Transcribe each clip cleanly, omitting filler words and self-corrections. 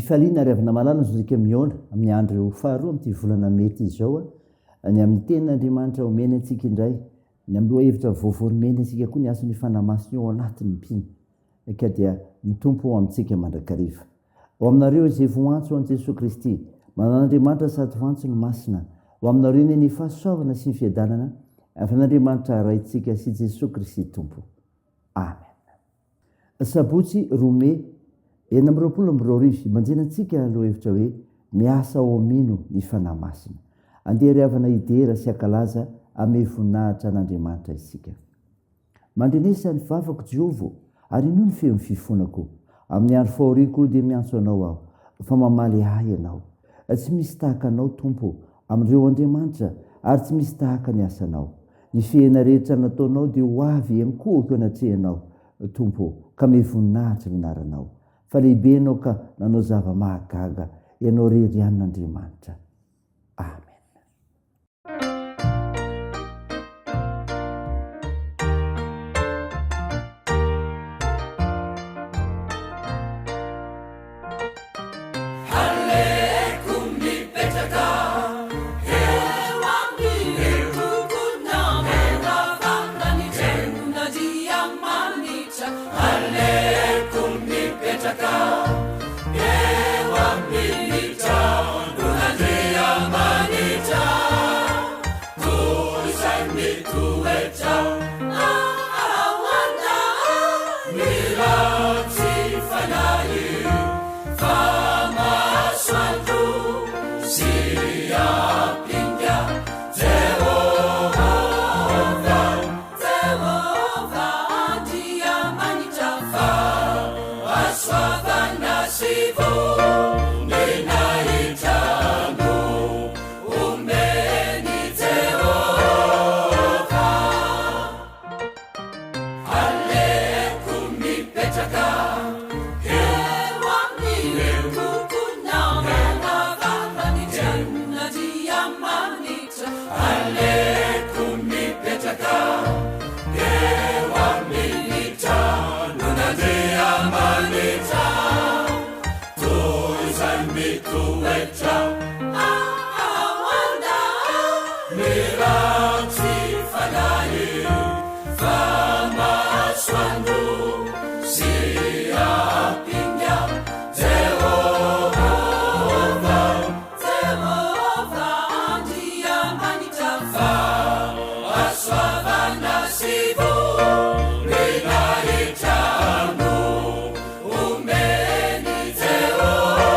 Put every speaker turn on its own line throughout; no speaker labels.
Am-pifaliana ary avy namalala ny zontsika mihaona amin'ny andro faharoa amin'ity volana mey ity izao, ny amin'ny tenin'Andriamanitra omeny antsika indray, ny amin'ny lohahevitra vaovao nomeny antsika koa ny hasin'io Fanahy Masina io ao anatin'ny mpino. Ka dia ny Tompo ho amintsika mandrakariva. Ho aminareo izay voantso ho an'i Jesoa Kristy, manan'Andriamanitra sady voantso ny Masina, ho aminareo anie ny fahasoavana sy ny fiadanana avy amin'Andriamanitra Raintsika sy Jesoa Kristy Tompo. Amen. Sabotsy roa Mey 2026, manjina antsika lohahevitra hoe Miasa ao Mino ny Fanahy Masina. Andeha ry havana hidera sy hankalaza ame voninahitra an'Andriamanitra isika. Mandrenesa ny vavako Jehovah ô, ary henoy ny feon'ny fifonako. Amin'ny andro fahoriako dia miantso Anao aho, fa mamaly ahy Ianao. Tsy misy tahaka Anao, Tompo ô, amin'ireo andriamanitra, ary tsy misy tahaka ny asanao. Ny fihena rehetra nataonao dia ho avy hiankohoka eo anatrehanao, Tompo ô, ka me voninahitra ny anaranao. Fa lehibe Ianao ka nanao zava-mahagaga, Ianao irery ihany n'Andriamanitra. Amen.
Aleoko mipetraka eo amin'ny tokonamana ny tranon'Andriamanitra. Aleoko mipetraka eo amin'ny tranon'Andriamanitra toy izay mitoetra ao anaty ratsy fanahy fa masoandro sy ampinga Jehovah, Jehovah Andriamanitra fa hasoavana sy voninahitra no omen'i Jehovah. Aleoko mipetraka eo amin'ny tokonamana ny tranon'Andriamanitra. Aleoko mipetraka eo amin'ny tranon'Andriamanitra toy izay mitoetra ao an-danitra ratsy fanahy fa masoandro sy ampinga Jehovah Jehovah Andriamanitra fa hasoavana sy voninahitra no omen'i Jehovah.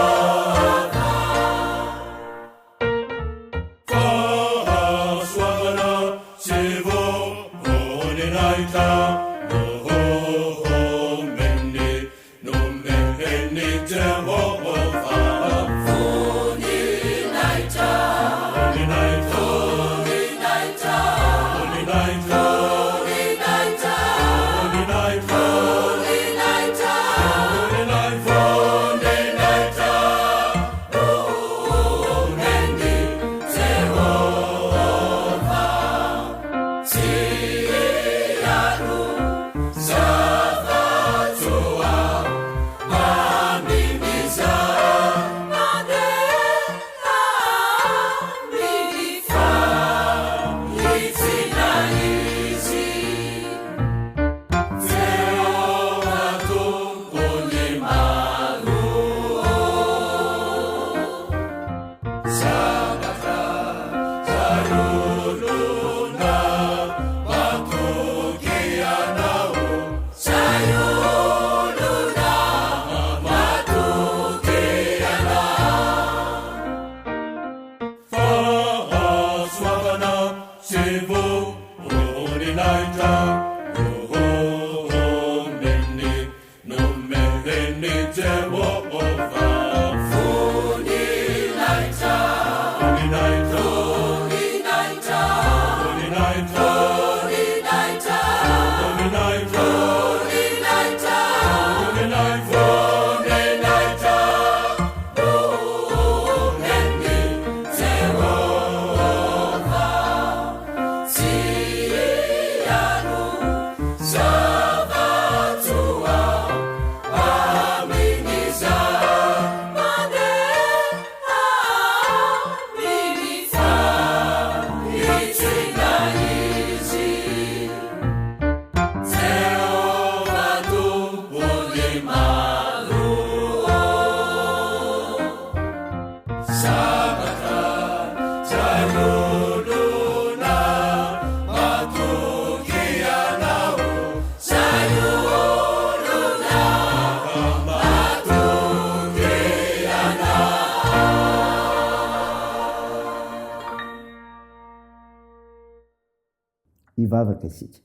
Hivavaka isika.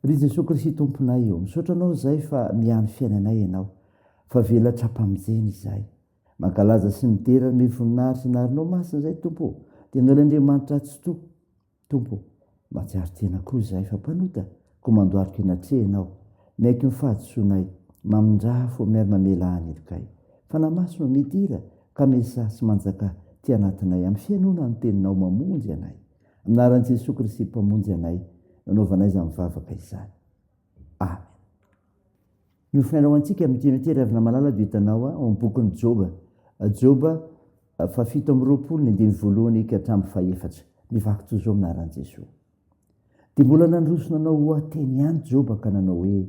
Ry Jesoa Kristy Tomponay ô, misaotra Anao izahay fa miahy ny fiainanay Ianao, fa velatra-pamonjena izahay. Mankalaza sy midera ny voninahitry ny anaranao masina izahay Tompo ô, dia Ianao ilay Andriamanitra Tsitoha. Tompo ô, mahatsiaro tena koa izahay fa mpanota, koa mandohalika anatrehanao, miaiky ny fahadisoanay, mamindrà fo aminay ary mamelà ny helokay. Fanahy Masina ô, midira ka miasà sy manjakà ty anatinay amin'ny fihainoana ny Teninao mamonjy anay. Amin'ny anaran'i Jesoa Kristy Mpamonjy anay, nanaovanay izany vavaka izany. Amen. Ny hofonaina ho antsika amin'ity anio ity ry havana malala dia hitanao ao amin'ny bokin'i Joba. Joba fahafito amby 20 ny andininy voalohany ka hatramin'ny fahefatra. Mivaky toy izao amin'ny anaran'i Jesoa. Dia mbola nandroso nanao oha-teny ihany Joba ka nanao hoe,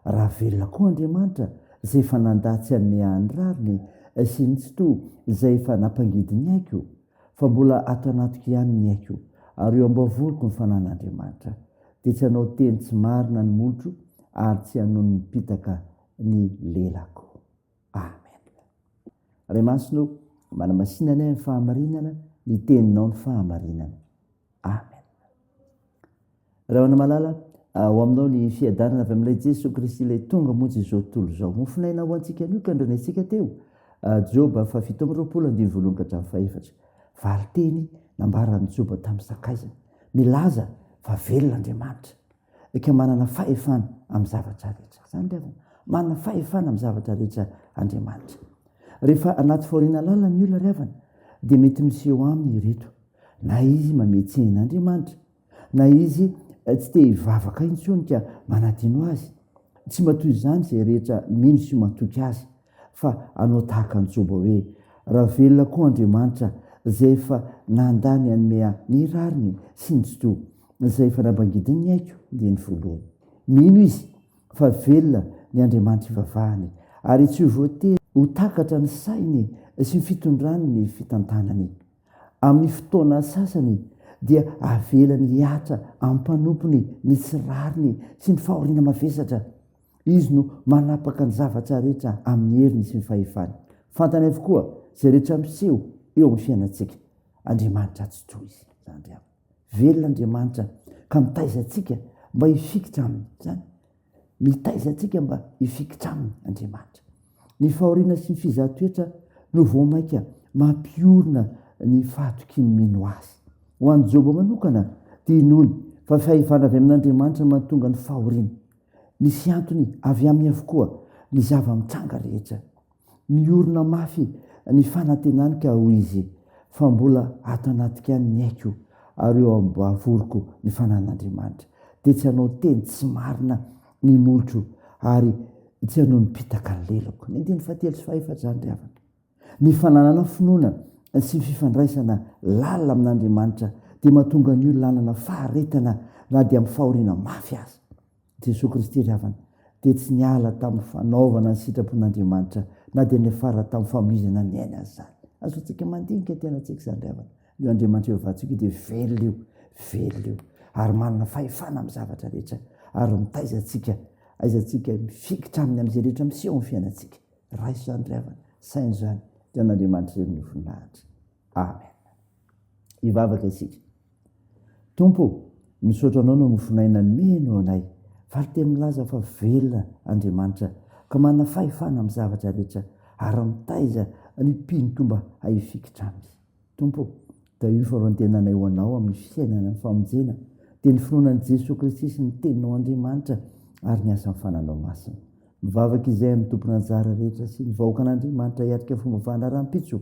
Raha velona koa Andriamanitra izay efa nandà tsy hanome ahy ny rariny sy ny tsy to izay efa nampangidy ny aiko, fa mbola ato anatiko ihany ny aiko, ary eo am-bavoriko ny fanan'Andriamanitra, dia tsy hanao teny tsy marina ny molotro ary tsy hanonom-pitaka ny lelako. Amen. Ray Masina o, manamasina anay amin'ny fahamarinana, ny teninao ny fahamarinana. Amen. Rahona malala, ho aminao ny fiadanana avy amin'ilay Jesoa Kristy ilay tonga monjy izao tontolo izao. Mofonaina ho antsika anio ka ndrenesintsika teo. Joba faha 27 andininy voalohany ka hatramin'ny fahefatra. Valinteny nambaran'i Joba tamin'ny sakaizany. Milaza fa velona Andriamanitra. Ka manana fahefana amin'ny zavatra rehetra. Izany ry havana. Manana fahefana amin'ny zavatra rehetra Andriamanitra. Rehefa anaty fahoriana lalina ny olona ry havana, dia mety miseho aminy ireto. Na izy mamehy tsiny an'Andriamanitra, na izy tsy te hivavaka intsony ka manadino azy. Tsy mba toy izany izay rehetra mino sy matoky azy, fa hanao tahaka an'i Joba hoe, Raha velona koa Andriamanitra, izay efa nandà ny hanome ahy ny rariny sy ny tsy to, izay efa nampangidiny ny aiko, dia ny voalohany. Mino izy fa velona ny Andriamanitra ivavahany, ary tsy ho voatery ho takatra ny sainy sy ny fitondrany ny fitantanany. Amin'ny fotoana sasany dia avelany hihatra amin'ny mpanompony ny tsy rariny sy ny fahoriana mavesatra. Izy no manapaka ny zavatra rehetra amin'ny heriny sy ny fahefany. Fantany avokoa izay rehetra miseho eo amin'ny fiainantsika. Andriamanitra Tsitoha Izy. Izany ry havana. Velona Andriamanitra ka mitaiza antsika mba hifikitra aminy. Izany. Mitaiza antsika mba hifikitra aminy Andriamanitra. Ny fahoriana sy ny fizahan-toetra no vao mainka mampiorina ny fahatokian'ny mino azy. Ho an'i Joba manokana dia inoany fa fahefana avy amin'Andriamanitra no mahatonga ny fahoriana. Misy antony avy aminy avokoa ny zava-mitranga rehetra. Miorina mafy ny fanantenany ka hoy izy, Fa mbola ato anatiko ihany ny aiko, ary eo am-bavoriko ny fanan'Andriamanitra. Dia tsy hanao teny tsy marina ny molotro, ary tsy hanonom-pitaka ny lelako. Ny andininy fahatelo sy fahefatra izany ry havana. Ny fananana finoana sy ny fifandraisana lalina amin'Andriamanitra dia mahatonga ny olona hanana faharetana na dia amin'ny fahoriana mafy aza. Jesoa Kristy ry havana dia tsy niala tamin'ny fanaovana ny sitrapon'Andriamanitra na dia niafara tamin'ny famoizana ny ainy aza izany. Azontsika mandinika ny tenantsika izany ry havana. Io Andriamanitra ivavahantsika io dia velona io, velona io ary manana fahefana amin'ny zavatra rehetra ary mitaiza antsika, aiza antsika mifikitra aminy amin'izay rehetra miseho amin'ny fiainantsika. Raiso izany ry havana, saino izany, dia an'Andriamanitra irery no voninahitra. Amen. Hivavaka isika. Tompo o, misaotra Anao noho ny mofon'aina nomeno anay. Faly teny milaza fa velona Andriamanitra ka manana fahefana amin'ny zavatra rehetra ary mitaiza ny mpino koa mba hahifikitra Aminy. Tompo o, tahio ny faharoan-tenanay ho Anao amin'ny fiainana ny famonjena, dia ny finoana an'i Jesoa Kristy sy ny Teninao Andriamanitra ary ny asan'ny Fananao Masina. Mivavaka izay amin'ny tompon'anjara rehetra sy ny vahoakan'Andriamanitra hiatrika fomba fanarahampitso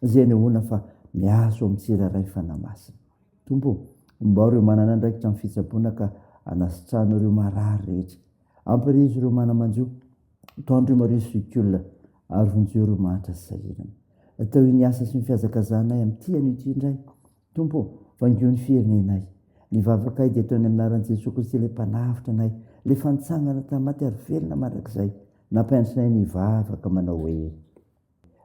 izay anehoana fa miasa ao amin'ny tsirairay ny Fanahy Masina. Tompo ô, ombao ireo manana andraikitra amin'ny fitsaboana ka anasitrano ireo marary rehetra. Ampirizo ireo mana-manjo, toandro ireo marivo sy olona, ary vonjeo ireo mahantra sy sahirana. Atao ny asa sy ny fihazakazahanay amin'ity anio ity indray. Tompo ô, vangio ny firenenay. Ny vavakay dia ataony amin'ny anaran'i Jesoa Kristy ilay Mpanavotra anay, ilay efa nitsangana tamin'ny maty ary velona mandrakizay. Nampianatrinay ny hivavaka manao hoe.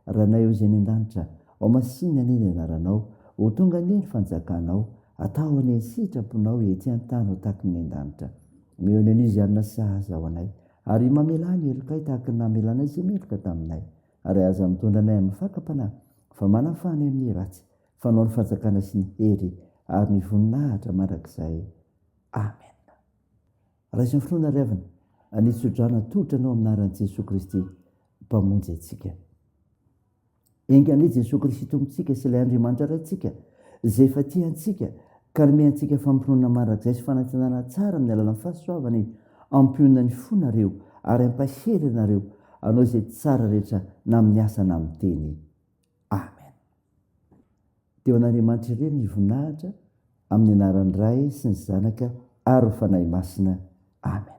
Ranay ô izay any an-danitra, ao masina anie ny anaranao, ho tonga anie ny fanjakanao, atao anie ny sitraponao ety an-tany ho tahaky ny an-danitra. Omeo ny anio izay hanina sahaza ho anay, ary mamelà ny helokay tahaky ny namelanay izay meloka taminay. Ary aza mitondra anay amin'ny fakam-panahy, fa manafaha anay amin'ny ratsy, fa anao ny fanjakana sy ny hery ary ny voninahitra mandrakizay. Amena. Raiso ny finoana ry havana, ny tsodrano atolotra anao amin'ny anaran'i Jesoa Kristy Mpamonjy antsika. Enga anie Jesoa Kristy Tompontsika sy ilay Andriamanitra Raintsika, izay efa tia antsika ka nome antsika fampinoana mandrakizay sy fanantenana tsara amin'ny alalan'ny fahasoavany, hampionona ny fonareo ary hampahery anareo hanao izay tsara rehetra na amin'ny asa na amin'ny teny. Amen. Dia ho an'Andriamanitra irery ny voninahitra, amin'ny anaran'ny Ray sy ny Zanaka ary ny Fanahy Masina. Amen.